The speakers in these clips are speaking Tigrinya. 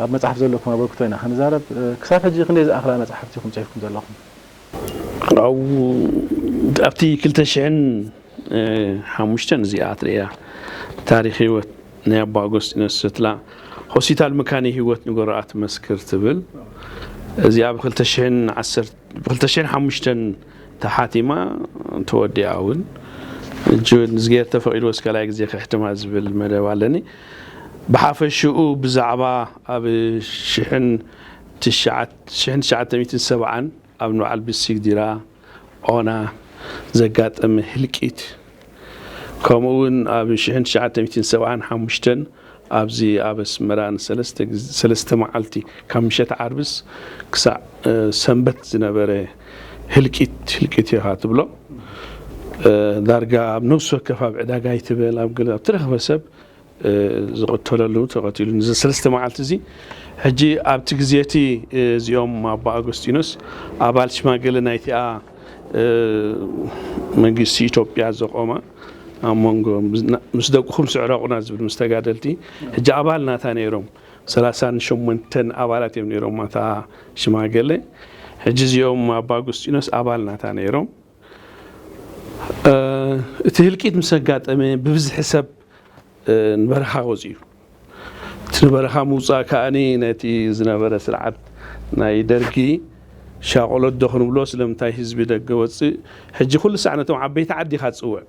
ኣብ መጽሓፍ ዘለኩም ኣበርክቶ ኢና ክንዛረብ። ክሳብ ሕጂ ክንደይ ዝኣኽላ መጽሓፍቲ ኢኹም ጽሒፍኩም ዘለኹም? ኣብቲ ክልተ ሽሕን ሓሙሽተን እዚኣ ትርእያ፣ ታሪኽ ህይወት ናይ ኣባ ኣጎስጢኖስ ሰትላ፣ ሆስፒታል መካነ ህይወት ንጎረኣ ትመስክር ትብል። እዚኣ ብ ክልተ ሽሕን ሓሙሽተን ተሓቲማ፣ ተወዲኣ እውን። እጅ ንዝጌር ተፈቒድዎ እስከላይ ግዜ ክሕትማ ዝብል መደብ ኣለኒ። ብሓፈሽኡ ብዛዕባ ኣብ ሽሕን ትሽዓተ ሚእትን ሰብዓን ኣብ ንበዓል ብሲግዲራ ኦና ዘጋጠመ ህልቂት፣ ከምኡ እውን ኣብ ሽሕን ትሽዓተ ሚእትን ሰብዓን ሓሙሽተን ኣብዚ ኣብ ኣስመራ ንሰለስተ ግዜ- ሰለስተ መዓልቲ ካብ ምሸት ዓርብስ ክሳዕ ሰንበት ዝነበረ ህልቂት ህልቂት ኢኻ ትብሎ። ዳርጋ ኣብ ነፍሲ ወከፍ ኣብ ዕዳጋ ይትበል ኣብ ገለ ኣብ ትረኽበ ሰብ ዝቕተለሉ ተቐቲሉ ንዚ ሰለስተ መዓልቲ እዚ። ሕጂ ኣብቲ ግዜ እቲ እዚኦም ኣባ ኣጎስጢኖስ ኣባል ሽማግለ ናይቲኣ መንግስቲ ኢትዮጵያ ዘቆመ ኣብ መንጎ ምስ ደቅኹም ስዕረቑና ዝብል ምስ ተጋደልቲ ሕጂ ኣባል ናታ ነይሮም። ሰላሳን ሸሞንተን ኣባላት እዮም ነይሮም ማታ ሽማገለ። ሕጂ እዚኦም ኣባ ኣጉስጢኖስ ኣባል ናታ ነይሮም። እቲ ህልቂት ምስ ኣጋጠመ ብብዝሒ ሰብ ንበረኻ ወፂኡ። እቲ ንበረኻ ምውፃእ ከኣኒ ነቲ ዝነበረ ስርዓት ናይ ደርጊ ሻቆሎት ዶ ክንብሎ ስለምንታይ ህዝቢ ደገ ወፅእ። ሕጂ ኩሉ ሳዕ ነቶም ዓበይቲ ዓዲ ኢኻ ትፅውዕ።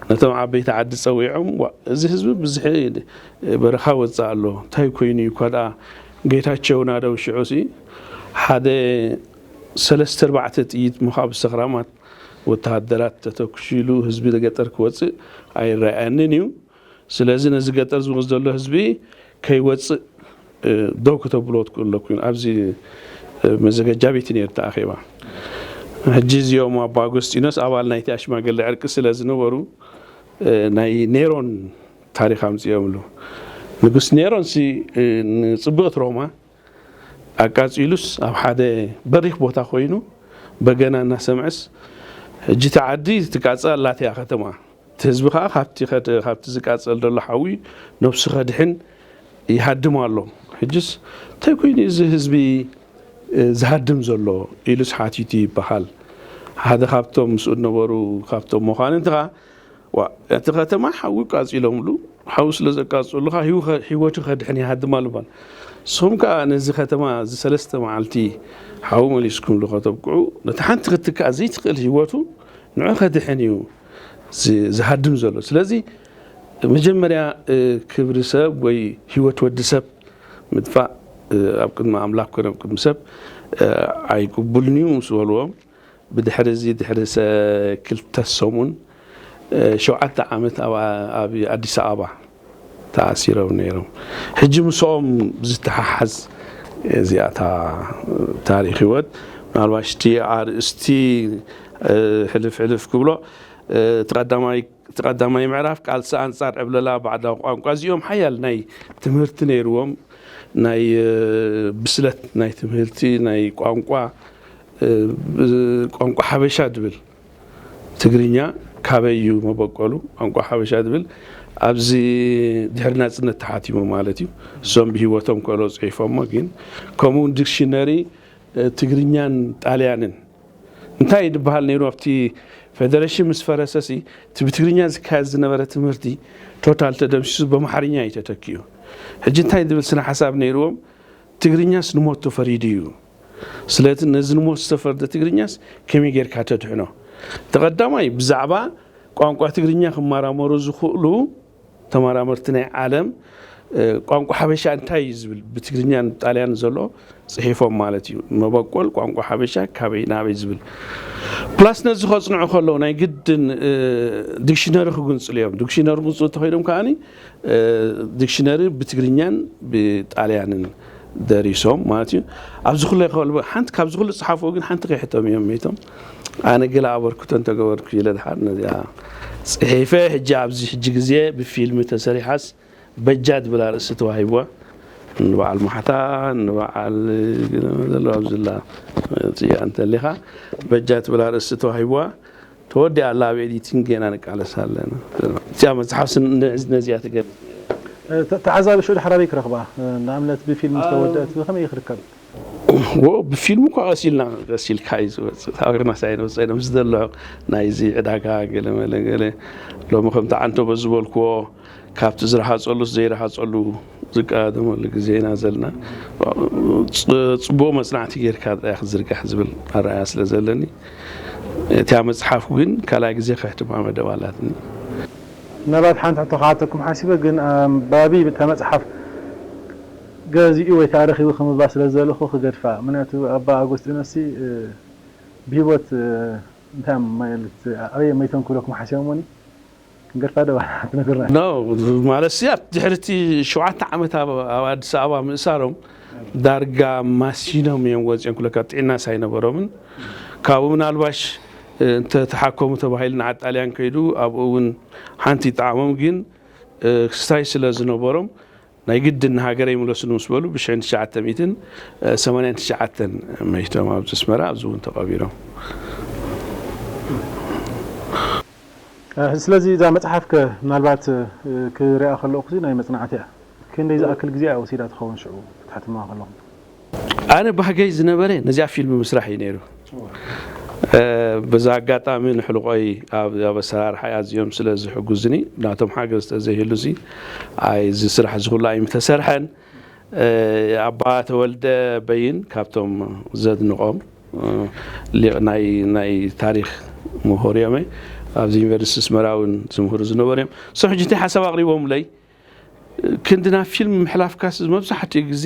ነቶም ዓበይቲ ዓዲ ፀዊዖም እዚ ህዝቢ ብዝሒ በረኻ ወፅእ ኣሎ እንታይ ኮይኑ እዩ እኳ ደኣ ጌታቸው ናደው ሽዑ ሲ ሓደ ሰለስተ ኣርባዕተ ጥይት ምዃ ብሰኽራማት ወተሃደራት ተተኩሺሉ ህዝቢ ገጠር ክወፅእ ኣይረኣየንን እዩ። ስለዚ ነዚ ገጠር ዝወፅ ዘሎ ህዝቢ ከይወፅእ ደው ከተብሎ ትክእሉ ኣለኩም ኣብዚ መዘገጃ ቤት ነርታ ኣኼባ። ሕጂ እዚኦም ኣባ ኣጎስጢኖስ ኣባል ናይቲ ኣሽማገለ ዕርቂ ስለ ዝነበሩ ናይ ኔሮን ታሪክ ኣምፅኦምሉ። ንጉስ ኔሮን ሲ ንፅብቕት ሮማ ኣቃፂሉስ ኣብ ሓደ በሪክ ቦታ ኮይኑ በገና እናሰምዐስ ሕጂ እቲ ዓዲ ትቃፀል ኣላትያ ከተማ እቲ ህዝቢ ከዓ ካብቲ ዝቃፀል ዘሎ ሓዊ ነብሱ ከድሕን ይሃድም ኣሎ። ሕጅስ እንታይ ኮይኑ እዚ ህዝቢ ዝሃድም ዘሎ ኢሉስ ሓቲቱ ይበሃል። ሓደ ካብቶም ምስኡ ዝነበሩ ካብቶም መኳንንቲ ከዓ እቲ ከተማ ሓዊ ቃፂሎምሉ ሓዊ ስለ ዘቃፅሉ ከዓ ህይወቱ ከድሕን ይሃድም ኣሎ በሃል። ንስኹም ከዓ ነዚ ከተማ እዚ ሰለስተ መዓልቲ ሓዊ መሊስኩምሉ ከተብቅዑ ነቲ ሓንቲ ክትክኣ ዘይትኽእል ህይወቱ ንዑ ከድሕን እዩ ዝሃድም ዘሎ። ስለዚ መጀመርያ ክብሪ ሰብ ወይ ህይወት ወዲ ሰብ ምጥፋእ ኣብ ቅድሚ ኣምላክ ኮነ ኣብ ቅድሚ ሰብ ኣይቅቡልን እዩ ምስ በልዎም ብድሕሪ እዚ ድሕሪ ክልተ ሰሙን ሸውዓተ ዓመት ኣብ ኣዲስ ኣበባ ተኣሲሮም ነይሮም። ሕጂ ምስኦም ዝተሓሓዝ እዚኣታ ታሪክ ህይወት ምናልባሽ እቲ ኣርእስቲ ሕልፍ ሕልፍ ክብሎ እቲ ቀዳማይ እቲ ቀዳማይ ምዕራፍ ቃልሲ ኣንጻር ዕብለላ ባዕዳዊ ቋንቋ እዚኦም ሓያል ናይ ትምህርቲ ነይርዎም ናይ ብስለት ናይ ትምህርቲ ናይ ቋንቋ ቋንቋ ሓበሻ ድብል ትግርኛ ካበይ እዩ መበቆሉ ቋንቋ ሓበሻ ድብል ኣብዚ ድሕሪ ናፅነት ተሓቲሙ ማለት እዩ። እሶም ብሂወቶም ከሎ ፅሒፎሞ ግን ከምኡውን ዲክሽነሪ ትግርኛን ጣልያንን እንታይ ድበሃል ነይሩ ኣብቲ ፌደሬሽን ምስ ፈረሰሲ እቲ ብትግርኛ ዝካየድ ዝነበረ ትምህርቲ ቶታል ተደምሲሱ በማሓርኛ እዩ ተተኪኡ። ሕጂ እንታይ ድብል ስነ ሓሳብ ነይርዎም ትግርኛስ ንሞት ተፈሪዱ እዩ። ስለዚ ነዚ ንሞት ዝተፈርደ ትግርኛስ ከመይ ጌርካ ተድሕኖ? ተቐዳማይ ብዛዕባ ቋንቋ ትግርኛ ክመራመሩ ዝኽእሉ ተመራመርቲ ናይ ዓለም ቋንቋ ሓበሻ እንታይ እዩ ዝብል ብትግርኛን ጣልያን ዘሎ ፅሒፎም ማለት እዩ። መበቆል ቋንቋ ሓበሻ ካበይ ናበይ ዝብል ፕላስ ነዚ ከፅንዑ ከለዉ ናይ ግድን ዲክሽነሪ ክግንፅሉ እዮም። ዲክሽነሪ ክግንፅሉ ተኸይዶም ከዓኒ ዲክሽነሪ ብትግርኛን ብጣልያንን ደሪሶም ማለት እዩ። ኣብዚ ኩለ ከበል ሓንቲ ካብዚ ኩሉ ዝፅሓፍዎ ግን ሓንቲ ከይሕቶም እዮም መይቶም ኣነ ገለ ኣበርክቶ እንተገበርኩ ኢለ ድሓር ነዚኣ ፅሒፈ ሕጂ ኣብዚ ሕጂ ግዜ ብፊልሚ ተሰሪሓስ በጃ ትብል ኣርእስቲ ተዋሂብዋ ንበዓል ማሕታ ንበዓል ዘሎ ኣብዝላ ፅያ እንተሊኻ በጃ ትብል ኣርእስቲ ተዋሂብዋ ተወዲኣ ኣላ ኣብ ኤዲቲንግ ጌና ንቃለስ ኣለና። እዚኣ መፅሓፍ ነዚኣ ትገልፅ ተ- ተዓዛቢ ሽዑ ድሕር ኣበይ ክረኽባ? ንኣብነት ብፊልም ዝተወደአት ብኸመይ ክርከብ? ብፊልም እኳ ቀሲልና ቀሲልካ እዩ ዝወፅእ። ታሪክና ሳይነ ወፀኢና ምስ ዘሎ ናይዚ ዕዳጋ ገለ መለ ገለ ሎሚ ከምቲ ዓንቶ በዝበልክዎ ካብቲ ዝረሃፀሉስ ዘይረሃፀሉ ዝቀደመሉ ግዜ ኢና ዘለና። ፅቡቅ መፅናዕቲ ጌርካ ጥራይ ክዝርጋሕ ዝብል ኣረኣያ ስለ ዘለኒ እቲያ መፅሓፍ ግን ካልኣይ ግዜ ከሕትማ መደብ ኣላትኒ። ምናልባት ሓንቲ ሕቶ ክሓተኩም ሓሲበ፣ ግን ኣንባቢ እታ መፅሓፍ ገዚኡ ወይ ከዓ ረኺቡ ክምባ ስለ ዝደለኹ ክገድፋ። ምክንያቱ ኣባ ኣጎስጢኖስ ሲ ብሂወት እንታይ ማለት ኣበይ መይቶም ክብለኩም ሓሲቦም ኒ ክንገድፋ ዶ ትነግርና? ኖ ማለት ሲ ኣብ ድሕርቲ ሸውዓተ ዓመት ኣብ ኣብ ኣዲስ ኣበባ ምእሳሮም ዳርጋ ማሲኖም እዮም ወፂኦም ክለካ ጥዕናስ ኣይነበሮምን። ካብኡ ምናልባሽ እንተተሓከሙ ተባሂሉ ንዓጣልያን ከይዱ ኣብኡ እውን ሓንቲ ይጠዓሞም ግን ክስታይ ስለ ዝነበሮም ናይ ግድን ንሃገረይ ምለሱኒ ምስ በሉ ብሽሕን ትሽዓተ ሚእትን ሰማንያን ትሽዓተን መይቶም ኣብዚ ኣስመራ ኣብዚ እውን ተቐቢሮም። ስለዚ እዛ መፅሓፍ ከ ምናልባት ክሪኣ ከለኹ ናይ መፅናዕቲ እያ። ክንደይ ዝኣክል ግዜ እያ ወሲዳ ትኸውን ሽዑ ክትሕትማ ከለኹም? ኣነ ባህገይ ዝነበረ ነዚኣ ፊልም ምስራሕ እዩ ነይሩ። በዛ ኣጋጣሚ ንሕልቆይ ኣብ ኣብ ኣሰራርሓ ኣዝዮም ስለ ዝሕጉዝኒ ናቶም ሓገዝ ተዘይህሉ ሲ ኣይ እዚ ስራሕ እዚ ኩሉ ኣይምተሰርሐን። ኣባ ተወልደ በይን ካብቶም ዘድንቆም ሊቕ ናይ ናይ ታሪኽ ምሁር እዮም። ኣብዚ ዩኒቨርሲቲ ኣስመራ እውን ዝምህሩ ዝነበሩ እዮም። እሶም ሕጂ እንታይ ሓሳብ ኣቕሪቦምለይ ክንዲ ናብ ፊልም ምሕላፍካስ መብዛሕትኡ ግዜ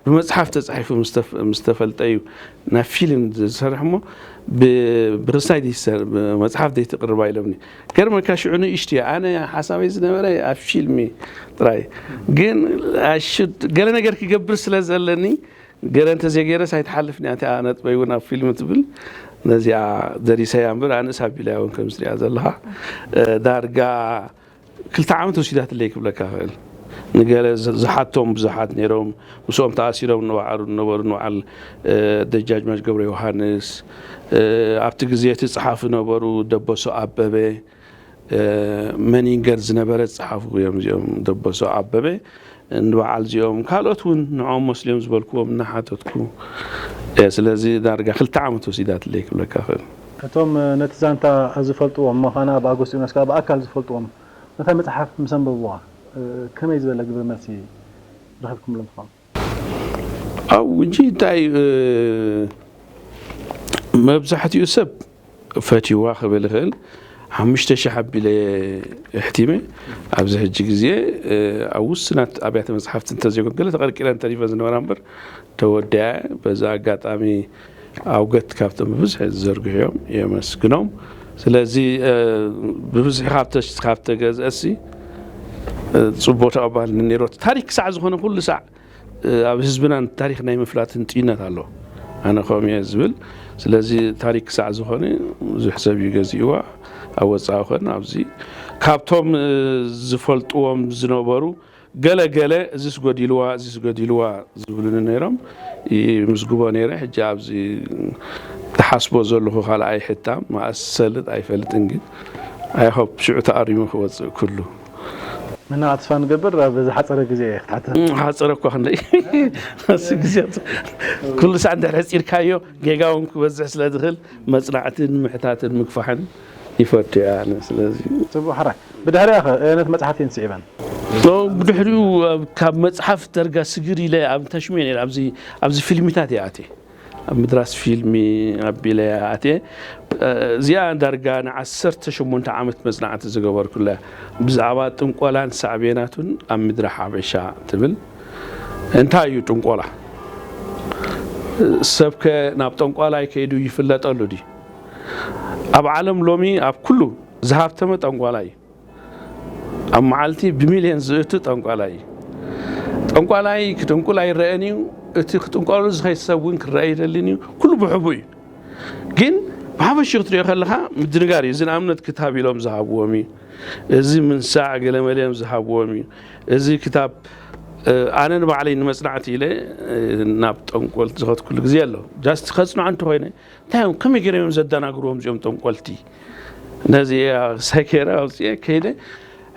ብመፅሓፍ ተፃሒፉ ምስ ተፈልጠ እዩ ናብ ፊልም ዝሰርሕ እሞ ብክስታይ መፅሓፍ ዘይትቅርባ ኢሎምኒ። ገርመካ ሽዑ ንእሽቲ ኣነ ሓሳበይ ዝነበረ ኣብ ፊልሚ ጥራይ ግን ገለ ነገር ክገብር ስለ ዘለኒ ገለ እንተዘይገይረስ ኣይትሓልፍን እያ እቲኣ ነጥበይ እውን ኣብ ፊልም ትብል ነዚኣ ደሪሰያ እምበር ኣነስ ኣቢለያ እውን ከም ዝሪኣ ዘለኻ ዳርጋ ክልተ ዓመት ወሲዳትለይ ክብለካ ክእል። ንገለ ዝሓቶም ብዙሓት ነይሮም ምስኦም ተኣሲሮም ንባዕሉ ዝነበሩ ንበዓል ደጃጅማች ገብረ ዮሃንስ ኣብቲ ግዜ እቲ ጸሓፊ ነበሩ ደበሶ ኣበበ መኒንገር ዝነበረ ጸሓፊ እዮም እዚኦም ደበሶ ኣበበ ንበዓል እዚኦም ካልኦት እውን ንዕኦም መስልዮም ዝበልክዎም እናሓተትኩ ስለዚ ዳርጋ ክልተ ዓመት ወሲዳትለይ ክብለካ ክእል። እቶም ነቲ ዛንታ ዝፈልጥዎም ምዃና ብኣጎስጢኖስ ከዓ ብኣካል ዝፈልጥዎም ነታ መፅሓፍ ምስ ኣንበብዋ ከመይ ዝበለ ግብረ መልሲ ረኺብኩምሎም ትኾኑ? ኣው እንጂ እንታይ መብዛሕትኡ ሰብ ፈትዋ ክብል ይኽእል ሓሙሽተ ሺሕ ኣቢለ ኣሕቲመ ኣብዚ ሕጂ ግዜ ኣብ ውስናት ኣብያተ መፅሓፍቲ እንተዘይኮን ገለ ተቐርቂረን ተሪፈን ዝነበራ እምበር ተወዲኣ በዛ ኣጋጣሚ ኣውገት ካብቶም ብብዝሒ ዝዘርግሑ እዮም የመስግኖም ስለዚ ብብዝሒ ካብ ተገዝአሲ ፅቡቅ ተቐባልነት ነይሮ ታሪክ ክሳዕ ዝኾነ ኩሉ ሳዕ ኣብ ህዝብና ታሪክ ናይ ምፍላትን ጥይነት ኣሎ ኣነ ከምኡ እየ ዝብል ስለዚ ታሪክ ክሳዕ ዝኾነ ብዙሕ ሰብ እዩ ገዚእዋ ኣብ ወፃኢ ኮን ኣብዚ ካብቶም ዝፈልጥዎም ዝነበሩ ገለ ገለ እዚስ ጎዲልዋ እዚስ ጎዲልዋ ዝብሉኒ ነይሮም ይምዝግቦ ነይረ ሕጂ ኣብዚ ዝሓስቦ ዘለኹ ካልኣይ ሕታም መኣስ ዝሰልጥ ኣይፈልጥን ግን I hope ሽዑ ተኣሪሙ ክወፅእ ኩሉ እና ተስፋ ንገብር ኣብ ዝሓፀረ ግዜ ክትሓተ ሓፀረ እኳ ክንደይ ግዜ ኩሉ ሳዕ እንድሕር ሕፂርካዮ ጌጋ እውን ክበዝሕ ስለ ዝኽእል መፅናዕትን ምሕታትን ምግፋሕን ይፈቱ እያ ስለዚ ፅቡቅ ሕራይ ብድሕሪኣ ኸ ነቲ መፅሓፍቲ ንስዒበን ብድሕሪኡ ካብ መፅሓፍ ደርጋ ስግር ኢለ ኣብ ተሽሜ ነይረ ኣብዚ ፊልሚታት እየ ኣትየ ኣብ ምድራስ ፊልሚ ኣቢለ ኣትየ እዚኣ ዳርጋ ንዓሰርተ ሸሞንተ ዓመት መፅናዕቲ ዝገበርኩላ ብዛዕባ ጥንቆላን ሳዕቤናቱን ኣብ ምድሪ ሓበሻ ትብል እንታይ እዩ ጥንቆላ ሰብከ ናብ ጠንቋላይ ከይዱ ይፍለጠሉ ድዩ ኣብ ዓለም ሎሚ ኣብ ኩሉ ዝሃብተመ ጠንቋላ እዩ ኣብ መዓልቲ ብሚልዮን ዝእቱ ጠንቋላይ እዩ። ጠንቋላይ ክጥንቁል ኣይረአን እዩ። እቲ ክጥንቆሉ ዝኸይድ ሰብ እውን ክረአ ኣይደልን እዩ። ኩሉ ብሕቡ እዩ። ግን ብሓፈሽኡ ክትሪኦ ከለኻ ምድንጋር እዩ። እዚ ንኣብነት ክታብ ኢሎም ዝሃብዎም እዩ። እዚ ምንሳዕ ገለመለ እዮም ዝሃብዎም እዩ። እዚ ክታብ ኣነ ንባዕለይ ንመፅናዕቲ ኢለ ናብ ጠንቆልቲ ዝኸድኩሉ ግዜ ኣሎ። ጃስት ከፅንዖ እንተኾይነ እንታይ እዮም ከመይ ገይሮም እዮም ዘደናግርዎም እዚኦም ጠንቆልቲ ነዚ ሰኬረ ኣውፅኤ ከይደ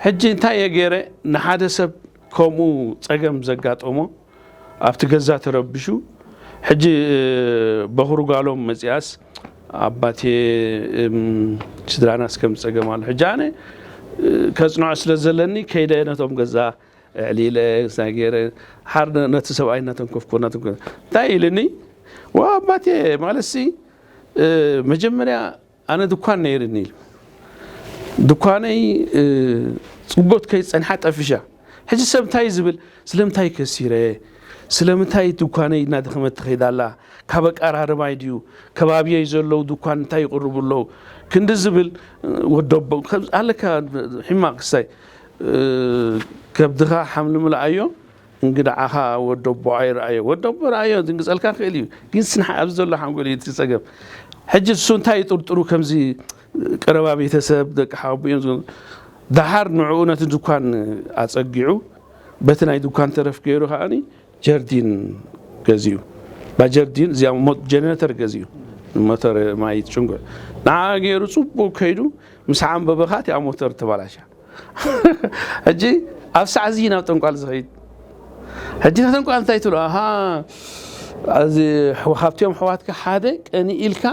ሕጂ እንታይ እየ ገይረ ንሓደ ሰብ ከምኡ ጸገም ዘጋጠሞ ኣብቲ ገዛ ተረቢሹ፣ ሕጂ በኹሪ ጓሎም መጺኣስ ኣባቴ ስድራናስ ከም ጸገም ኣሎ። ሕጂ ኣነ ከጽንዖ ስለ ዘለኒ ከይደ ነቶም ገዛ ኣዕሊለ ሳገረ ሓር ነቲ ሰብኣይ እናተንከፍኩ እናተንከፍኩ እንታይ ኢልኒ? ዋ ኣባቴ ማለትሲ መጀመርያ ኣነ ድኳን ነይርኒ ኢሉ። ድኳነይ ጽቡቅ ከይጸንሓ ጠፊሻ። ሕጂ ሰብ እንታይ ዝብል? ስለምንታይ ከሲረ? ስለምንታይ ድኳነይ እናደኸመት ትኸይድ ኣላ? ካብ ኣቀራርባይ ድዩ? ከባብየይ ዘለዉ ድኳን እንታይ ይቕርቡ ኣለዉ? ክንዲ ዝብል ወደቦ ኣለካ። ሕማቕ ክሳይ ከብድኻ ሓምሊ ምልኣዮ። እንግዳዓኻ ወደቦ ኣይረኣዮ። ወደቦ ረኣዮ ድንግጸልካ ክእል እዩ። ግን ስንሓ ኣብዚ ዘሎ ሓንጎል እዩ እቲ ጸገም። ሕጂ እሱ እንታይ ይጥርጥሩ ከምዚ ቀረባ ቤተሰብ ደቂ ሓቡ እዮም ዝብሉ። ደሓር ንዕኡ ነቲ ድኳን ኣጸጊዑ በቲ ናይ ድኳን ተረፍ ገይሩ ከኣኒ ጀርዲን ገዚኡ። ባ ጀርዲን እዚኣ ጀነሬተር ገዚኡ። ሞተር ማይ ትጭንጉዕ። ንዓ ገይሩ ጽቡቅ ከይዱ ምስ ዓንበበኻ እቲኣ ሞተር ተባላሻ። ሕጂ ኣብ ሳዕ እዚ ናብ ጠንቋል ዝኸይድ። ሕጂ ናብ ጠንቋል እንታይ ትብሎ? ኣሃ፣ እዚ ሓው-፣ ካብቲኦም ኣሕዋትካ ሓደ ቀኒ ኢልካ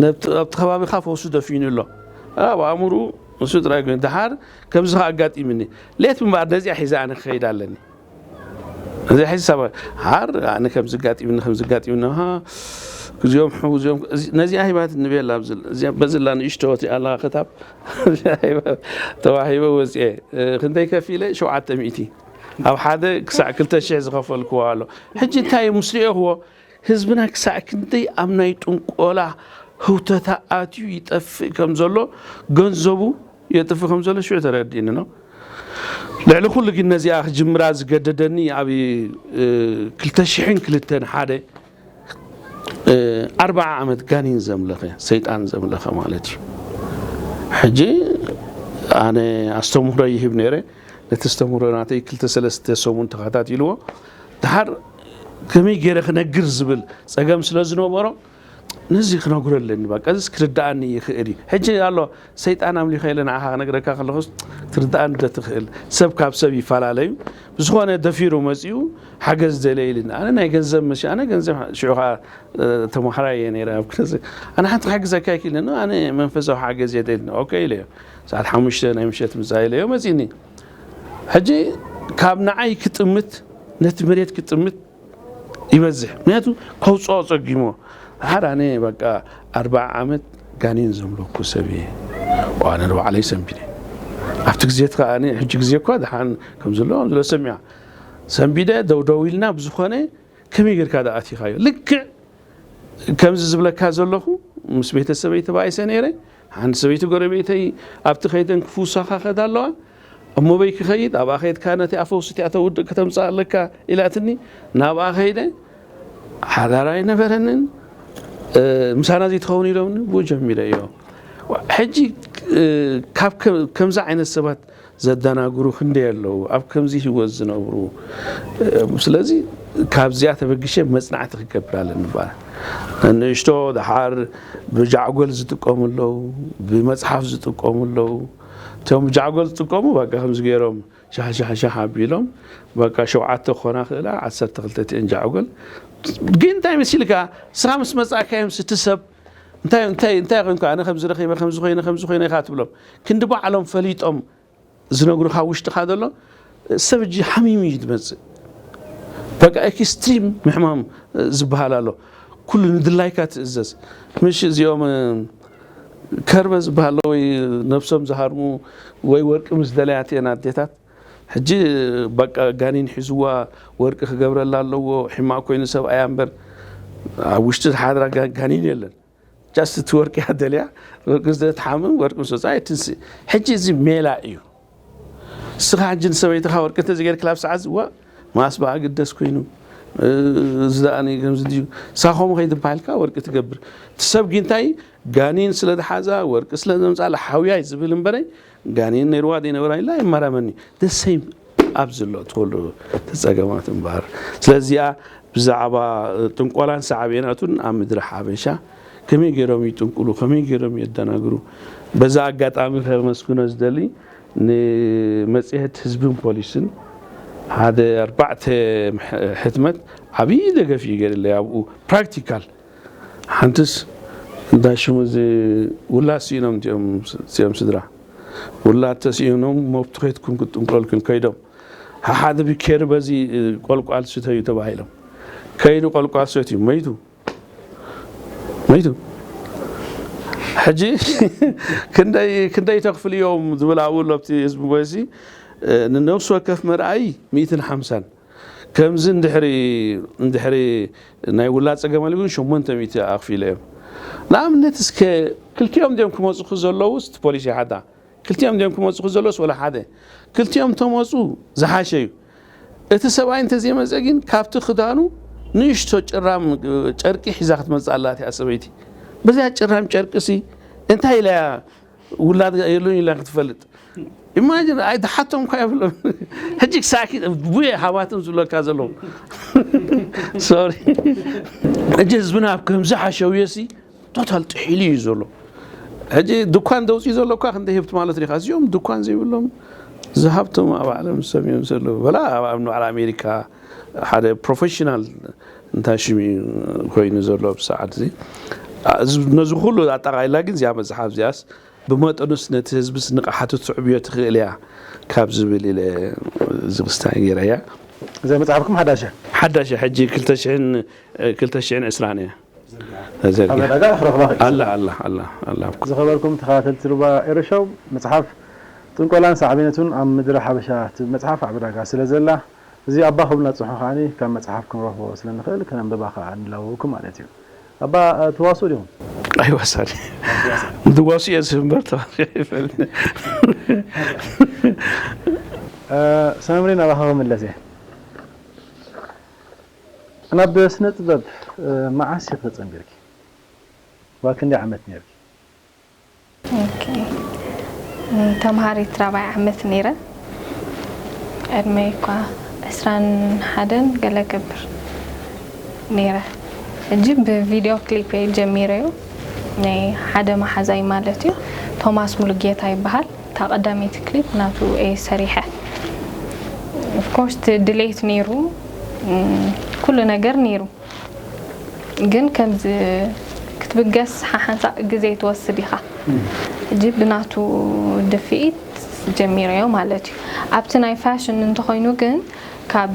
ነብቲ፣ ኣብቲ ከባቢኻ ፈውሱ ደፊኑ ኣሎ። ኣብ ኣእምርኡ እሱ ጥራይ ኮይኑ፣ ደሓር ከምዚ ከኣ ኣጋጢምኒ። ሌት እምበኣር ነዚኣ ሒዘ ኣነ ክኸይድ ኣለኒ። ነዚኣ ሒዘ ሳባ፣ ሃር፣ ኣነ ከምዚ ኣጋጢምኒ፣ ከምዚ ኣጋጢምኒ፣ ኣሃ፣ እዚኦም ሕው-፣ እዚኦም፣ እዚ-፣ ነዚኣ ሂባት ንቤላ ኣብዚ፣ እዚኣ በዝላ ንእሽቶ እቲኣ ኣለኻ ክታብ፣ ተዋሂበ ወፅኤ። ክንደይ ከፊለ? ሸውዓተ ሚእቲ። ኣብ ሓደ ክሳዕ ክልተ ሽሕ ዝኸፈልክዎ ኣሎ። ሕጂ እንታይ ምስ ሪኦኽዎ፣ ህዝብና ክሳዕ ክንደይ ኣብ ናይ ጥንቆላ ህውተታ ኣትዩ ይጠፍእ ከም ዘሎ፣ ገንዘቡ የጥፍእ ከም ዘሎ ሽዑ ተረዲእኒ ነው። ልዕሊ ኩሉ ግን ነዚኣ ክጅምራ ዝገደደኒ ኣብ፣ እ፣ ክልተ ሽሕን ክልተን ሓደ፣ እ፣ ኣርብዓ ዓመት ጋኒን ዘምለኸ፣ ሰይጣን ዘምለኸ ማለት እዩ። ሕጂ ኣነ ኣስተምህሮ ይህብ ነይረ። ነቲ ኣስተምህሮ ናተይ ክልተ ሰለስተ ሰሙን ተኸታቲልዎ። ደሓር ከመይ ገይረ ክነግር ዝብል ጸገም ስለ ዝነበሮ፣ ነዚ ክነግሮ ኣለኒ፣ በቃ፣ እዚስ ክርድኣኒ ይኽእል እዩ። ሕጂ ኣሎ፣ ሰይጣን ኣምሊኸ ኢለ ንዓኻ ክነግረካ ከለኹስ፣ ክትርድኣኒ ዶ ትኽእል? ሰብ ካብ ሰብ ይፈላለዩ። ብዝኾነ ደፊሩ መጺኡ፣ ሓገዝ ደልየ ኢሉኒ። ኣነ ናይ ገንዘብ መሲ-፣ ኣነ ገንዘብ፣ ሽዑ ኸዓ፣ እ፣ ተማሃራይ እየ ነይረ ኣብ ክነዚ። ኣነ ሓንቲ ክሕግዘካ ኢለ፣ ኖ፣ ኣነ መንፈሳዊ ሓገዝ እየ ደልኒ። ኦኬ ኢለዮ። ሰዓት ሓሙሽተ ናይ ምሸት ምጻእ ኢለዮ፣ መጺእኒ። ሕጂ ካብ ንዓይ ክጥምት፣ ነቲ መሬት ክጥምት፣ ይበዝሕ። ምክንያቱ ከውፅኦ ፀጊሞ። ሓደ ኣነ በቃ ኣርባዓ ዓመት ጋኔን ዘምለኩ ሰብ እየ። ኣነ ንባዕለይ ሰንቢደ። ኣብቲ ግዜ እቲ ከኣ ሕጂ ግዜ እኳ ደሓን ከም ዘሎ ከም ዘሎ ሰሚዓ። ሰንቢደ ደው ደው ኢልና ብዝኾነ ከመይ ጌርካ ደኣ ኣቲኻዮ? ልክዕ ከምዚ ዝብለካ ዘለኹ ምስ ቤተሰበይ ተባኢሰ ነይረ። ሓንቲ ሰበይቲ ጎረቤተይ ኣብቲ ከይደን ክፍውሳኻ ከዳ ኣለዋ። እሞ በይ ክኸይድ ኣብኣ ከይድካ ነቲ ኣፈውሲ እቲኣ ተውድእ ከተምፅእ ኣለካ ኢላትኒ። ናብኣ ከይደ ሓዳር ኣይነበረንን። እ፣ ምሳና ዘይትኸውን ኢሎምኒ ብኡ ጀሚረ እዮ። ሕጂ፣ እ፣ ካብ ከ-፣ ከምዚ ዓይነት ሰባት ዘደናግሩ ክንደይ ኣለዉ፣ ኣብ ከምዚ ህይወት ዝነብሩ። ስለዚ ካብዚኣ ተበጊሸ መጽናዕቲ ክገብር ኣለኒ እባ። ንእሽቶ ደሓር ብጃዕጎል ዝጥቀሙ ኣለዉ፣ ብመጽሓፍ ዝጥቀሙ ኣለዉ። እቶም ብጃዕጎል ዝጥቀሙ በቃ ከምዚ ገይሮም ሻሕ ሻሕ ሻሕ ኣቢሎም በቃ ሸውዓተ ክኾና ክእላ፣ ዓሰርተ ክልተ እቲአን ጃዕጎል። ግን እንታይ መሲልካ፣ ስኻ ምስ መጻእካዮም ስቲ ሰብ እንታይ፣ እንታይ፣ እንታይ ኮንካ፣ ኣነ ከምዚ ረኺበ፣ ከምዚ ኮይነ፣ ከምዚ ኮይነ ኢኻ ትብሎም። ክንዲ ባዕሎም ፈሊጦም ዝነግሩኻ ውሽጥኻ ዘሎ ሰብ እጂ ሓሚሙ እዩ ዝመጽእ። በቃ ኤክስትሪም ምሕማም ዝበሃል ኣሎ። ኩሉ ንድላይካ ትእዘዝ። ምሽ እዚኦም ከርበ ዝበሃል ወይ ነብሶም ዝሃርሙ ወይ ወርቂ ምስ ደለያ እተን ኣዴታት፣ ሕጂ በቃ ጋኒን ሒዝዋ ወርቂ ክገብረላ ኣለዎ፣ ሕማቕ ኮይኑ ሰብኣያ እምበር ኣብ ውሽጢ ዝሓድራ ጋ-፣ ጋኒን የለን። ጃስት እቲ ወርቂ እያ ደልያ፣ ወርቂ ስለ ትሓምም ወርቂ ምስ ወፅኣ ኣይትንስእ። ሕጂ እዚ ሜላ እዩ። ንስኻ ሕጂ ንሰበይትኻ ወርቂ እንተዘይጌርክላ ኣብ ሰዓት እዚ፣ ዋ፣ ማስ በኣ ግደስ ኮይኑ፣ እ፣ እዚ ደኣ ከምዚ ድዩ? ንስኻ ከምኡ ከይትበሃልካ ወርቂ ትገብር። እቲ ሰብ ግን እንታይ፣ ጋኒን ስለ ዝሓዛ፣ ወርቂ ስለ ዘምፅኣላ ሓውያይ ዝብል እምበረይ፣ ጋኔን ነይርዋ ዘይነበራ ኢላ ኣይመራመኒ። The same ኣብ ዘሎ ትወልዶ ተጸገማት እምበኣር። ስለዚኣ ብዛዕባ ጥንቆላን ሳዕቤናቱን ኣብ ምድሪ ሓበሻ ከመይ ገይሮም ይጥንቁሉ፣ ከመይ ገይሮም የደናግሩ፣ በዛ ኣጋጣሚ ከመስግኖ ዝደሊ ንመጽሔት ህዝብን ፖሊስን፣ ሓደ ኣርባዕተ ሕትመት ዓብዪ ደገፍ እዩ ገይርለይ ኣብኡ ፕራክቲካል። ሓንትስ እንዳ ሽሙ እዚ ውላድ ስኢኖም እዚኦም እዚኦም ስድራ ውላድ ተስኢኖም መብቱ ከይትኩም ክትጥንቆልክን ከይዶም ሓደ ቢኬሪ በዚ ቆልቋል ስተዩ ተባሂሎም ከይዱ ቆልቋል ሰትዩ መይቱ መይቱ ሕጂ ክንደይ ክንደይ ተኽፍልዮም ዝብል ኣብኡ ሎብቲ ህዝቢ ጎይሲ ንነብሲ ወከፍ መርኣይ ሚእትን ሓምሳን ከምዚ እንድሕሪ እንድሕሪ ናይ ውላድ ፀገም ኣልግን ሸሞንተ ሚእቲ ኣኽፊለ እዮም ንኣብነት እስከ ክልቲኦም ድዮም ክመፁ ዘለዉ እቲ ፖሊሲ ሓዳ ክልቲኦም ድዮም ክመፁ ዘለስ ወላ ሓደ ክልቲኦም ተመፁ ዝሓሸ እዩ እቲ ሰብኣይ እንተዘይመፀ ግን ካብቲ ክዳኑ ንእሽቶ ጭራም ጨርቂ ሒዛ ክትመፅእ ኣላ እቲኣ ሰበይቲ በዚኣ ጭራም ጨርቂ ሲ እንታይ ኢላ እያ ውላድ የሉን ኢላ ክትፈልጥ ኢማጂን ኣይተሓቶም እኳ የብሎም ሕጂ ክሳኪ ቡየ ሃባትም ዝብለካ ዘለዉ ሶሪ ሕጂ ህዝብና ኣብ ከምዚ ሓሸውየ ሲ ቶታል ጥሒሉ እዩ ዘሎ ሕጂ ድኳን ደውፅኡ ዘሎ እኳ ክንደ ሂብቲ ማለት ዲኻ እዚኦም ድኳን ዘይብሎም ዝሃብቶም ኣብ ዓለም ሰብ እዮም ዘለዉ በላ ኣብ ንባዕል ኣሜሪካ ሓደ ፕሮፌሽናል እንታይ ሽም ኮይኑ ዘሎ ብሰዓት እዚ ነዚ ኩሉ ኣጠቃሊላ ግን እዚኣ መፅሓፍ እዚኣስ ብመጠኑስ ነቲ ህዝብስ ንቕሓቱ ትዕብዮ ትኽእል እያ ካብ ዝብል ኢለ ዝግስታ ገይረያ እዛ መፅሓፍኩም ሓዳሸ ሓዳሸ ሕጂ ክልተ ሽሕን ክልተ ሽሕን ዕስራን እያ ኣብ ዕዳጋ ክረኽባ ክእል ኣላ ኣላ ኣላ ኣላ ዝኸበርኩም ተኸታተልቲ ሩባ ኤረሾው መፅሓፍ ጥንቆላን ሳዕቤነቱን ኣብ ምድሪ ሓበሻ ትብል መፅሓፍ ኣብ ዕዳጋ ስለ ዘላ እዚ ኣባ ክብልና ፅንሑ ከዓኒ ካብ መፅሓፍ ክንረኽቦ ስለ ንኽእል ከነንብባ ከዓ ንላወውኩም ማለት እዩ ኣባ ትዋስኡ ዲኹም ኣይዋሳኒ ድዋሱ እየ ዝህብ እምበር ተዋሲኡ ይፈልጥ ሰመምሪ ናባኻ ክምለስ እየ ናብ ስነ ጥበብ መዓስ ኢኺ ተጸንቢርኪ? ዋ ክንደይ ዓመት ነይርኪ? ተምሃሪት ራብዓይ ዓመት ነይረ። ዕድመይ እኳ ዕስራን ሓደን ገለ ገብር ነይረ። ሕጂ ብቪድዮ ክሊፕ እየ ጀሚረዮ። ናይ ሓደ መሓዛይ ማለት እዩ። ቶማስ ሙሉጌታ ይበሃል። እታ ቀዳመይቲ ክሊፕ ናቱ እየ ሰሪሐ። ኦፍኮርስ ድሌት ነይሩ፣ ኩሉ ነገር ነይሩ። ግን ከምዚ ክትብገስ ሓሓንሳእ ግዜ ትወስድ ኢኻ። ሕጂ ብናቱ ድፍኢት ጀሚረዮ ማለት እዩ። ኣብቲ ናይ ፋሽን እንተኾይኑ ግን ካብ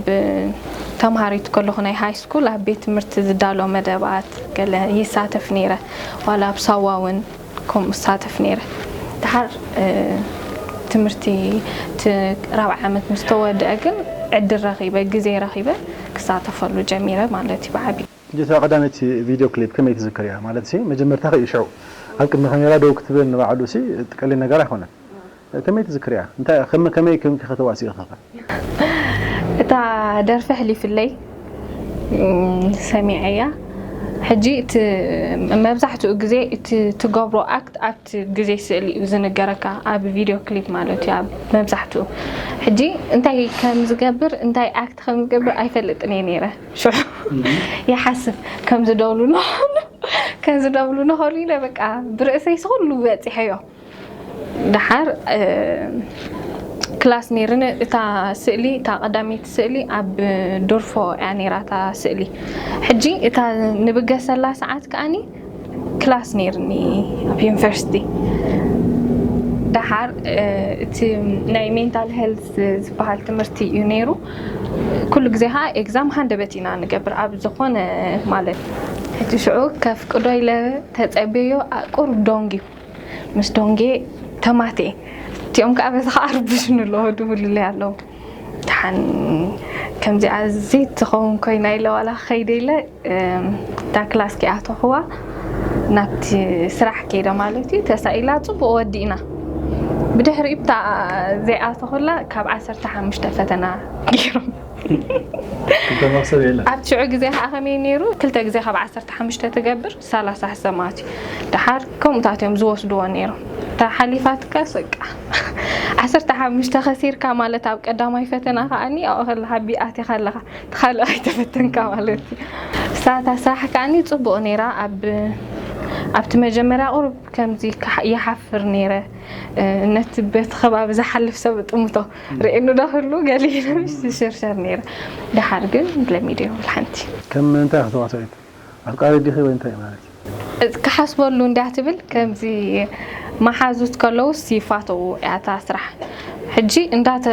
ተምሃሪት ከለኹ ናይ ሃይ ስኩል ኣብ ቤት ትምህርቲ ዝዳሎ መደባት ገለ ይሳተፍ ነይረ። ዋላ ኣብ ሳዋ እውን ከምኡ እሳተፍ ነይረ። ድሓር ትምህርቲ እቲ ራብዓይ ዓመት ምስ ተወድአ ግን ዕድል ረኺበ፣ ግዜ ረኺበ ክሳተፈሉ ጀሚረ ማለት እዩ ብዓብዩ። ሕጂ እታ ቀዳመይቲ ቪድዮ ክሊፕ ከመይ ትዝክርያ? ማለት ሲ መጀመርታ ከዩ ሽዑ ኣብ ቅድሚ ካሜራ ደው ክትብል ንባዕሉ ሲ ቀሊል ነገር ኣይኮነን። ከመይ ትዝክርያ? እንታይ ከም ከመይ ከምኪ ከተዋስኢ ኢኺ? እታ ደርፊ ኣሕሊፍለይ ሰሚዐያ። ሕጂ እቲ መብዛሕትኡ ግዜ እቲ ትገብሮ ኣክት ኣብቲ ግዜ ስእሊ እዩ ዝንገረካ ኣብ ቪድዮ ክሊፕ ማለት እዩ ኣብ መብዛሕትኡ። ሕጂ እንታይ ከም ዝገብር እንታይ ኣክት ከም ዝገብር ኣይፈልጥን እየ ነይረ። ሽዑ ይሓስብ ከም ዝደብሉ ንኸሉ ከም ዝደብሉ ንኸሉ ኢለ በቃ ብርእሰይ ስኹሉ በፂሐዮ። ደሓር ክላስ ነይርኒ እታ ስእሊ እታ ቀዳመይቲ ስእሊ ኣብ ዶርፎ እያ ነይራ እታ ስእሊ ሕጂ እታ ንብገሰላ ሰዓት ከዓኒ ክላስ ነይርኒ ኣብ ዩኒቨርሲቲ ደሓር እቲ ናይ ሜንታል ሄልት ዝበሃል ትምህርቲ እዩ ነይሩ ኩሉ ግዜ ከዓ ኤግዛም ሃንደበት ኢና ንገብር ኣብ ዝኾነ ማለት ሕጂ ሽዑ ከፍቅዶ ኢለ ተፀበዮ ቁሩብ ዶንግ እዩ ምስ ዶንጌ ተማቴ እቲኦም ከዓ በዚ ከዓ ርብሽ ንለዎ ድብሉለይ ኣለዉ ድሓን ከምዚኣ ዘይትኸውን ኮይና ኢለ ዋላ ከይደ ኢለ እታ ክላስ ከይኣተኹዋ ናብቲ ስራሕ ከይደ ማለት እዩ ተሳኢላ ፅቡቅ ወዲእና ብድሕሪኡ ብታ ዘይኣተኹላ ካብ ዓሰርተ ሓሙሽተ ፈተና ገይሮም ክልተ መኽሰብ የለን። ኣብ ሽዑ ግዜ ከዓ ከመይ ነይሩ? ክልተ ግዜ ካብ ዓሰርተ ሓሙሽተ ትገብር ሰላሳ ሕሰማት እዩ። ደሓር ከምኡታት እዮም ዝወስድዎ ነይሮም። እታ ሓሊፋትካስ በቃ ዓሰርተ ሓሙሽተ ከሲርካ ማለት ኣብ ቀዳማይ ፈተና ከዓኒ ኣብኡ ከለኻ ቢኣት ኢኻ ኣለኻ። እቲ ካልእ ኣይተፈተንካ ማለት እዩ። እሳታ ስራሕ ከዓኒ ፅቡቕ ነይራ። ኣብ ኣብቲ መጀመርያ ቁሩብ ከምዚ ክሓ- ይሓፍር ነይረ። እ፣ ነቲ በቲ ከባቢ ዝሓልፍ ሰብ ጥምቶ ርእየኑ ዶ ክህሉ ገሊለ ምስ ዝሽርሸር ነይረ። ደሓር ግን ለሚደዮ ብልሓንቲ። ከም እንታይ ክትዋሳኢት ኣፍቃሪ ዲኺ ወይ እንታይ ማለት እዩ? ክሓስበሉ እንዳ ትብል ከምዚ መሓዙት ከለውስ ይፋተው እያ እታ ስራሕ። ሕጂ እንዳተ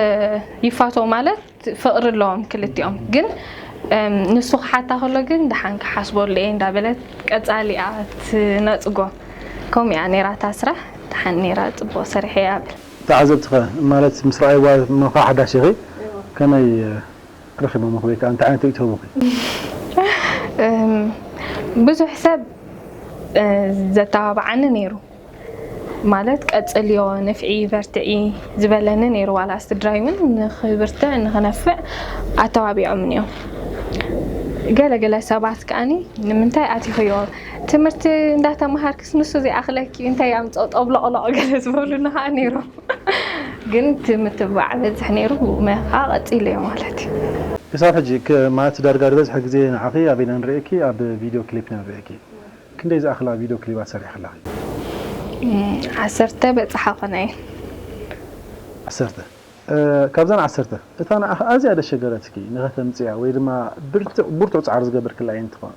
ይፋተው ማለት ፍቕሪ ኣለዎም ክልቲኦም፣ ግን እም፣ ንሱ ክሓታ ከሎ ግን ደሓን ክሓስበሉ እየ እንዳበለት ቀጻሊ እያ ትነጽጎ። ከምኡ እያ ነይራ እታ ስራሕ። ደሓን ነይራ፣ ጽቡቕ ሰሪሐ እየ እብል። ተዓዘብትኸ ማለት ምስ ረኣይዋ እሞ ከኣ ሓዳሽ ኢኺ ከመይ ረኺቦምኺ ወይ ከኣ እንታይ ዓይነት ርእይቶ ሂቦምኺ? እም፣ ብዙሕ ሰብ እ፣ ዘተባብዓኒ ነይሩ። ማለት ቀጽልዮ፣ ንፍዒ፣ በርትዒ ዝበለኒ ነይሩ። ዋላ ስድራይ እውን ንኽብርትዕ ንኽነፍዕ ኣተባቢዖምኒ እዮም። ገለ ገለ ሰባት ከኣኒ ንምንታይ ኣቲኽዮ ትምህርቲ እንዳተምሃርክስ ንሱ ዘይኣኽለኪ እንታይ ኣምፅኦ ጠብሎቕሎቕ ገለ ዝበሉኒ ከዓ ነይሮም። ግን እቲ ምትብባዕ በዝሕ ነይሩ፣ ብኡ መኻ ቀፂለዮ ማለት እዩ። ክሳብ ሕጂ ክ- ማለት ዳርጋ ዝበዝሐ ግዜ ንዓኺ ኣበይና ንርእየኪ? ኣብ ቪድዮ ክሊፕ ኢና ንርእየኪ። ክንደይ ዝኣኽላ ቪድዮ ክሊባት ሰሪሕኺ ኣለኺ? ዓሰርተ በጽሓ ኮነ እየ። ዓሰርተ። እ፣ ካብዘን ዓሰርተ እታ ንዓኺ ኣዝያ ደሸገረትኪ ንኸተምጽያ ወይ ድማ ብርቱዕ ብርቱዕ ጻዕሪ ዝገበርክላ ኣየንቲ ትኾን?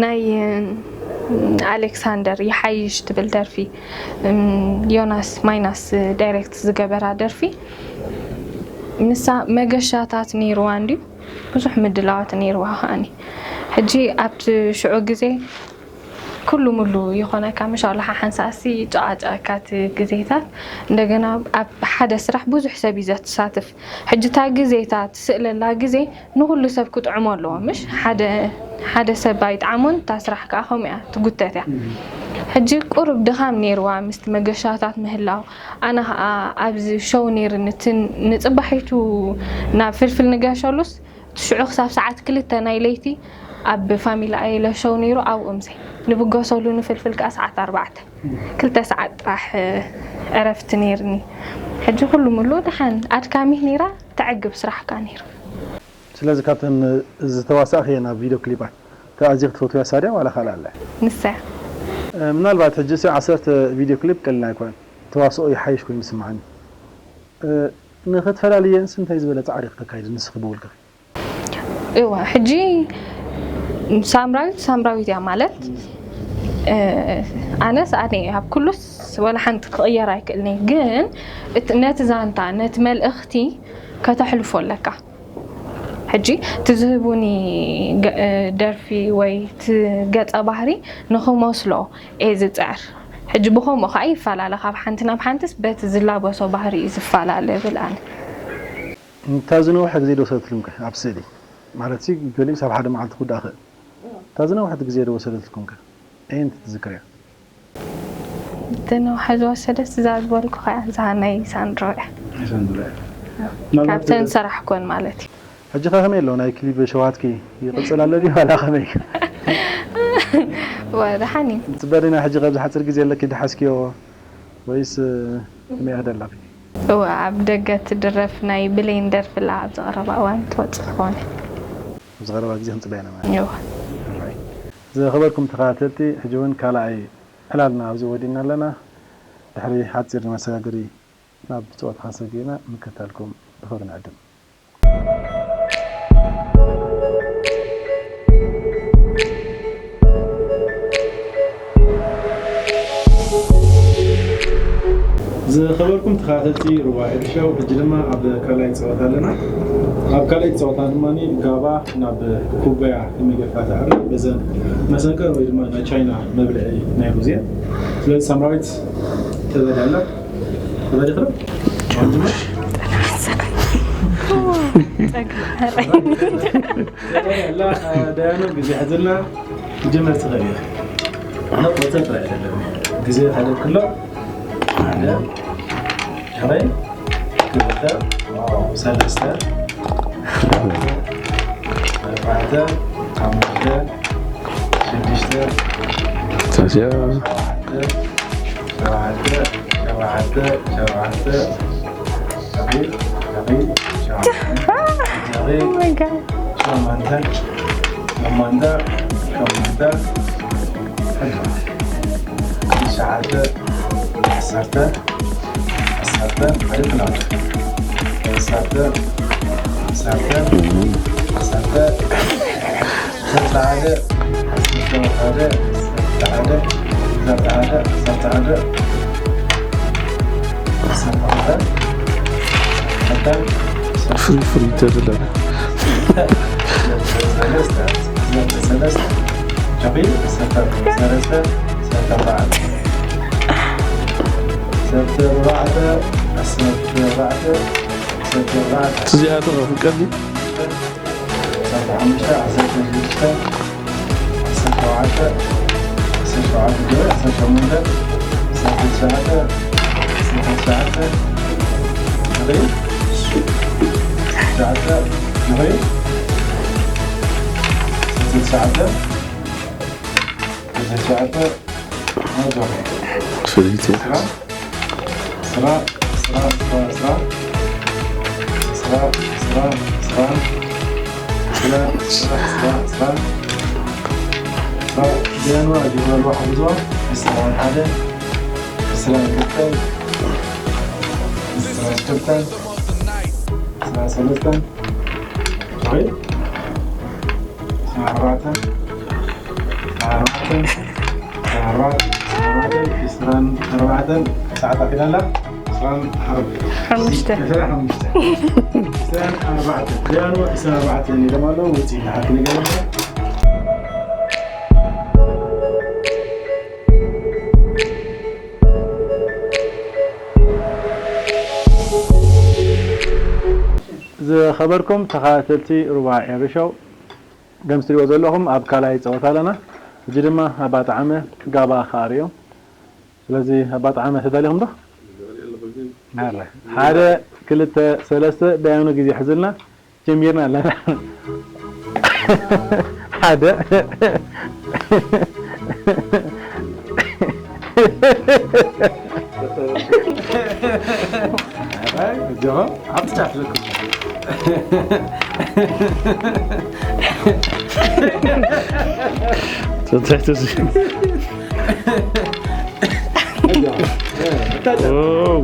ናይ ኣሌክሳንደር ይሓይሽ ትብል ደርፊ፣ ዮናስ ማይናስ ዳይሬክት ዝገበራ ደርፊ፣ ንሳ መገሻታት ነይርዋ እንድዩ። ብዙሕ ምድላዋት ነይርዋ ከኣኒ። ሕጂ ኣብቲ ሽዑ ግዜ ኩሉ ሙሉ ይኾነካ፣ ምሽ ኣሉ ሓሓንሳእሲ ይጨቓጨቐካ እቲ ግዜታት። እንደገና ኣብ ሓደ ስራሕ ብዙሕ ሰብ እዩ ዘትሳትፍ። ሕጂ እታ ግዜታት ትስእለላ ግዜ ንኹሉ ሰብ ክጥዕሞ ኣለዎ፣ ምሽ ሓደ ሓደ ሰብ ኣይጥዓሞን እታ ስራሕ ከዓ ከምኡ እያ ትጉተት እያ። ሕጂ ቁሩብ ድኻም ነይርዋ ምስቲ መገሻታት ምህላው። ኣነ ከዓ ኣብዚ ሸው ነይርኒ እቲ ንፅባሒቱ ናብ ፍልፍል ንገሸሉስ ሽዑ ክሳብ ሰዓት ክልተ ናይ ለይቲ ኣብ ፋሚሊ ኣየለ ሸው ነይሩ ኣብኡ ምሰይ ንብገሰሉ ንፍልፍል ከዓ ሰዓት ኣርባዕተ ክልተ ሰዓት ጥራሕ ዕረፍቲ ነይርኒ። ሕጂ ኩሉ ሙሉ ደሓን ኣድካሚት ነይራ ተዕግብ ስራሕ ከዓ ነይሩ። ስለዚ ካብተን ዝተዋሳእኽየን ኣብ ቪድዮ ክሊባት እታ ኣዝየ ክትፈትውያ እሳ ድያ ዋላ ካልእ ኣላ? ንሳ እያ። ምናልባት ሕጂ ሲ ዓሰርተ ቪድዮ ክሊፕ ቀሊል ኣይኮነን። ተዋስኦ ይሓይሽ ኮይኑ ይስምዓኒ። ንኽትፈላልየንስ እንታይ ዝበለ ጻዕሪ ኢኺ ተካይዲ ንስኺ ብውልቅኺ? እዋ ሕጂ ሳምራዊት ሳምራዊት እያ ማለት ኣነስ ኣነ ኣብ ኩሉስ ወላ ሓንቲ ክቕየር ኣይክእልን እየ ግን ነቲ ዛንታ ነቲ መልእኽቲ ከተሕልፎ ኣለካ። ሕጂ እቲ ዝህቡኒ ደርፊ ወይ እቲ ገፀ ባህሪ ንኽመስሎ እየ ዝፅዕር። ሕጂ ብኸምኡ ከዓ ይፈላለ፣ ካብ ሓንቲ ናብ ሓንትስ በቲ ዝላበሶ ባህሪ እዩ ዝፈላለ እብል ኣነ። እንታ ዝነውሐ ግዜ ዶ ሰትልምከ ኣብ ስእሊ ማለት ሲ ገሊኡ ሳብ ሓደ መዓልቲ ክውዳእ ክእል። እታ ዝነውሐት ግዜ ዶ ወሰደትልኩምከ? ኣየንቲ ትዝክርያ? እቲ ነውሐ ዝወሰደት እዛ ዝበልኩ ከያ እዛ ናይ ሳንድሮ እያ። ናይ ሳንድሮ እያ። ምናልባት ካብተን ሰራሕኮን ማለት እዩ። ሕጂ ከ ከመይ ኣሎ ናይ ክሊፕ ሸዋትኪ ይቕጽል ኣሎ ድዩ ዋላ ከመይ? ወ ደሓን እዩ። ጽበ ዲና ሕጂ ካብዚ ሓጺር ግዜ ኣለኪ ድሓዝክዮ ወይስ ከመይ ኣደላኺ? እወ ኣብ ደገ ትድረፍ ናይ ብሌን ደርፊ ኣላ ኣብዚ ቀረባ እዋን ትወጽእ ትኾነ። ኣብዚ ቀረባ ግዜ ክንጽበያ ኢና ማለት እዩ። እወ። ዝኸበርኩም ተኸታተልቲ ሕጂ እውን ካልኣይ ዕላልና ኣብዚ ወዲእና ኣለና። ድሕሪ ሓጺር መሰጋገሪ ናብ ጸወታ ክንሰግር ኢና። ምክትታልኩም ብኽብሪ ንዕድም። ዝኸበርኩም ተኸታተልቲ ሩባ ኤርሾው ሕጂ ድማ ኣብ ካልኣይ ጸወታ ኣለና። ኣብ ካልኣይ ጸወታ ድማ ጋባ ናብ ኩባያ ከመይ ጌርካ ትኣሪ በዘን መሰንቀር ወይ ድማ ናይ ቻይና መብልዒ ናይ ሩዝየን። ስለዚ ሳምራዊት ተዘጋጅ ኣላ። ተዘጋጅ ኣላ። ዳያኑ ግዜ ሕዝልና ክጅመር ትኽእል ኢኻ። ኣነ ቁፅር ጥራይ ኣይደለም ግዜ ካደብ ክሎ ሓደ፣ ሕራይ፣ ክልተ፣ ሰለስተ፣ ኣርባዕተ፣ ሓሙሽተ፣ ሽዱሽተ፣ ሸውዓተ፣ ሸውዓተ፣ ሸውዓተ፣ ሸውዓተ፣ ሸውዓተ፣ ሸውዓተ፣ ሸውዓተ፣ ሸውዓተ፣ ሸውዓተ፣ ሸውዓተ፣ ትሽዓተ፣ ዓሰርተ፣ ዓሰርተ፣ ዓሰርተ፣ ዓሰርተ፣ ዓሰርተ፣ ዓሰርተ፣ ዓሰርተ ሓደ፣ ዓሰርተ ሓደ፣ ዓሰርተ ሓደ፣ ዓሰርተ ሓደ፣ ዓሰርተ ሓደ፣ ዓሰርተ ሓደ፣ ዓሰርተ ሓደ፣ ፍሪ ፍሪ ተድለ። ዓሰርተ ሰለስተ፣ ዓሰርተ ሰለስተ፣ ጨኺ፣ ዓሰርተ ሰለስተ፣ ዓሰርተ ኣርባዕተ፣ ዓሰርተ ኣርባዕተ፣ ዓሰርተ ኣርባዕተ፣ ዓሰርተ ኣርባዕተ፣ እዚኣቶም ኣፍቀድኒ። ዓሰርተ ሓሙሽተ፣ ዓሰርተ ሽዱሽተ፣ ዓሰርተ ሸውዓተ፣ ዓሰርተ ሸውዓተ፣ ዓሰርተ ሸሞንተ፣ ዓሰርተ ትሽዓተ፣ ዓሰርተ ትሽዓተ፣ ዓሰርተ ትሽዓተ፣ ዓሰርተ ትሽዓተ፣ ዓሰርተ ትሽዓተ፣ ፍልይቲ። ዕስራ፣ ዕስራ፣ ዕስራ፣ ዕስራ፣ ዕስራ፣ ዕስራ፣ ዕስራ፣ ዕስራ፣ ዕስራ፣ ዕስራ፣ ዕስራ፣ ዕስራ፣ ቢያኖ ኣጆኻ ኣልዋ ሓግዞ፣ ዕስራን ሓደ፣ ዕስራን ክልተን፣ ዕስራን ክልተን፣ ዕስራን ሰለስተን፣ ሶሪ፣ ዕስራን ኣርባዕተን፣ ዕስራን ኣርባዕተን፣ ዕስራን ኣርባዕተን፣ ዕስራን ኣርባዕተን፣ ሰዓት ኣኺላ ኣላ። ዕስራን ሓሙሽተ። ዕስራን ሓሙሽተ። ዕስራን ኣርባዕተን። ቢያኖ ዕስራን ኣርባዕተን ኢሎም ኣለዉ። ውፅኢት ንሓንቲ ንገረና። ዝኸበርኩም ተኸታተልቲ ሩባ ኤሪ ሾው፣ ከም እትሪእዎ ዘለኹም ኣብ ካልኣይ ጸወታ ኣለና። ሕጂ ድማ ኣባ ጠዓመ ጋባ ክኣርዮ። ስለዚ ኣባ ጠዓመ ተዳሊኹም ዶ? ኣረ፣ ሓደ፣ ክልተ፣ ሰለስተ፣ ዳያኑ ግዜ ሕዝልና። ጀሚርና ኣለና። ሓደ። ኣይ፣ እዚኦም ኣብቲ ጫፍ ዝርከቡ። ተታሕቲ እዚ። እዚኦም፣ እ፣ እታ ጫፍ። ኦ።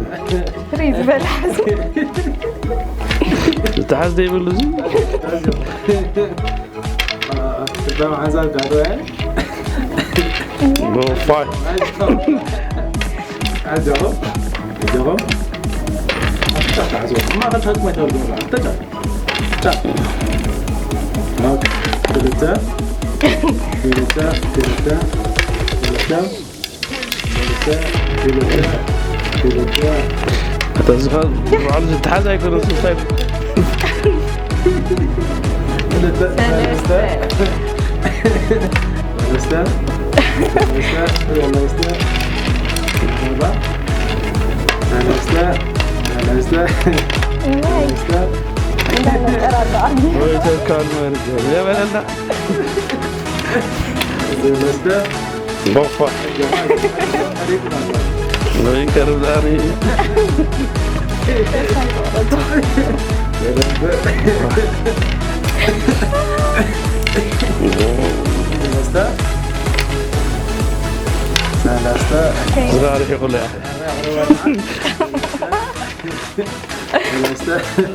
ፍሪ ዝበል ሓዙ። ዝተሓዝ ዘይብሉ እዚ። እዚኦም። እ፣ እታ መሓዛ ጋዶ፣ እ? ጎፋይ። ኣጆኹም፣ ኣጆኹም። ኣታ ተዓዝዎ። ማእኸል ታጥሞ ኣይተብሉ። ኣታ ጫፍ። ጫፍ። ኦኬ። ክልተ፣ ክልተ፣ ክልተ፣ ክልተ፣ ክልተ፣ ክልተ፣ ክልተ። ኣታ እዚ ኸ በዓሉ ዝተሓዝ ኣይኮነን፣ ስልታይ። ክልተ፣ ሰለስተ። ሰለስተ። ሰለስተ፣ ሰለስተ፣ ሰለስተ፣ ኣርባ፣ ሰለስተ፣ ሰለስተ፣ እዋይ። ሰለስተ፣ እንዳነጠረ ኣሎ። ወይ ተካል ማለት ነው። የበለና። ሰለስተ፣ ቦፋ። ወይ ቀርብ ዳሪ። ሰለስተ፣ ሰለስተ፣ ሰለስተ። ዝራሪ ይኹል እያ። ሰለስተ።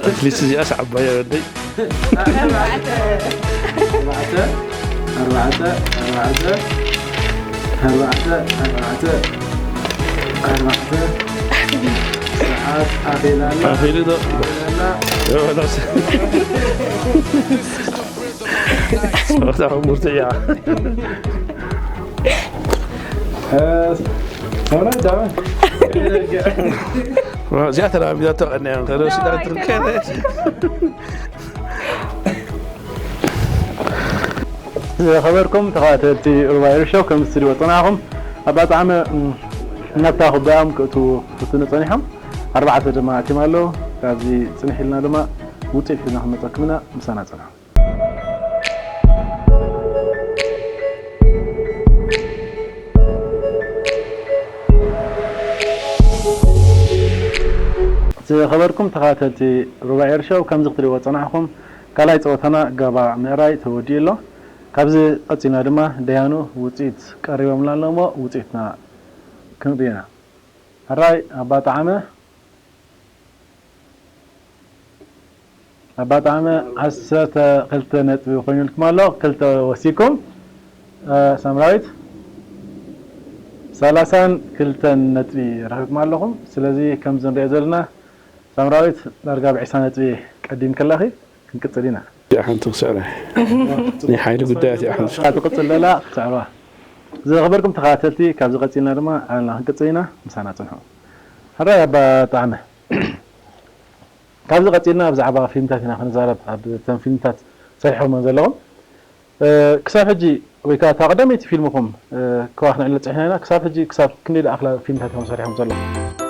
ኣትሊስት እዚኣስ ዓባይ ወደይ። ኣርባዕተ፣ ኣርባዕተ፣ ኣርባዕተ፣ ኣርባዕተ፣ ኣርባዕተ፣ ኣርባዕተ። ሰዓት ኣኺላና። ኣኺሉ ዶ? ኣኺላና። የበለስ። ጸወታ ሙርትያ። እ፣ ሰውነት ዳመ። እዚኣ ተላሚዳቶ ቀንያ፣ ከሎ ሲዳ ትርከ። ዝኸበርኩም ተኸታተልቲ ሩባ ኤሪ ሾው፣ ከም እትሪእዎ ጸናሕኩም፣ ኣባ ጠዓመ፣ እም፣ ናብታ ኩባያም ክእትዉ ክፍትኑ ጸኒሖም። ኣርባዕተ ድማ ኣትዮም ኣለዉ። ካብዚ ጽንሕ ኢልና ድማ ውጽኢት ሒዝና ክንመጸኩም ኢና። ምሳና ጽንሑ። ዝኸበርኩም ተኸታተልቲ ሩባ ኤሪ ሾው፣ ከምዚ ክትሪእዎ ጸናሕኩም፣ ካልኣይ ጸወታና ጋባ ምእራይ ተወዲኡ ኣሎ። ካብዚ ቀፂልና ድማ ደያኑ ውፅኢት ቀሪቦምና ኣሎ እሞ ውፅኢትና ክንርኢ ኢና። ሕራይ ኣባ ጣዕመ፣ ኣባ ጣዕመ ዓሰርተ ክልተ ነጥቢ ኮይኑልኩም ኣሎ። ክልተ ወሲኩም፣ እ፣ ሳምራዊት ሰላሳን ክልተን ነጥቢ ረኺብኩም ኣለኹም። ስለዚ ከምዚ ንሪኦ ዘለና ሳምራዊት ዳርጋ ብዒስራ ነጥቢ ቀዲምክላኺ። ክንቅፅል ኢና። ሓንቲ ክስዕራ። ናይ ሓይሊ ጉዳያት እያ ሓንቲ። እታ ትቕፅል ዘላ ክትስዕርዋ። ዝኸበርኩም ተኸታተልቲ፣ ካብዚ ቀፂልና ድማ ኣና ክንቅፅል ኢና። ምሳና ፅንሑ። ሕራይ ኣባ ጣዕመ፣ ካብዚ ቀፂልና ብዛዕባ ፊልምታት ኢና ክንዛረብ። ኣብ እተን ፊልምታት ሰሪሖም ዘለኹም፣ እ፣ ክሳብ ሕጂ ወይ ከዓ እታ ቀዳመይቲ ፊልምኹም፣ እ፣ ክዋ ክነዕልል ፀኒሕና ኢና። ክሳብ ሕጂ ክሳብ ክንደይ ዝኣኽላ ፊልምታት እዮም ሰሪሖም ዘለኹም?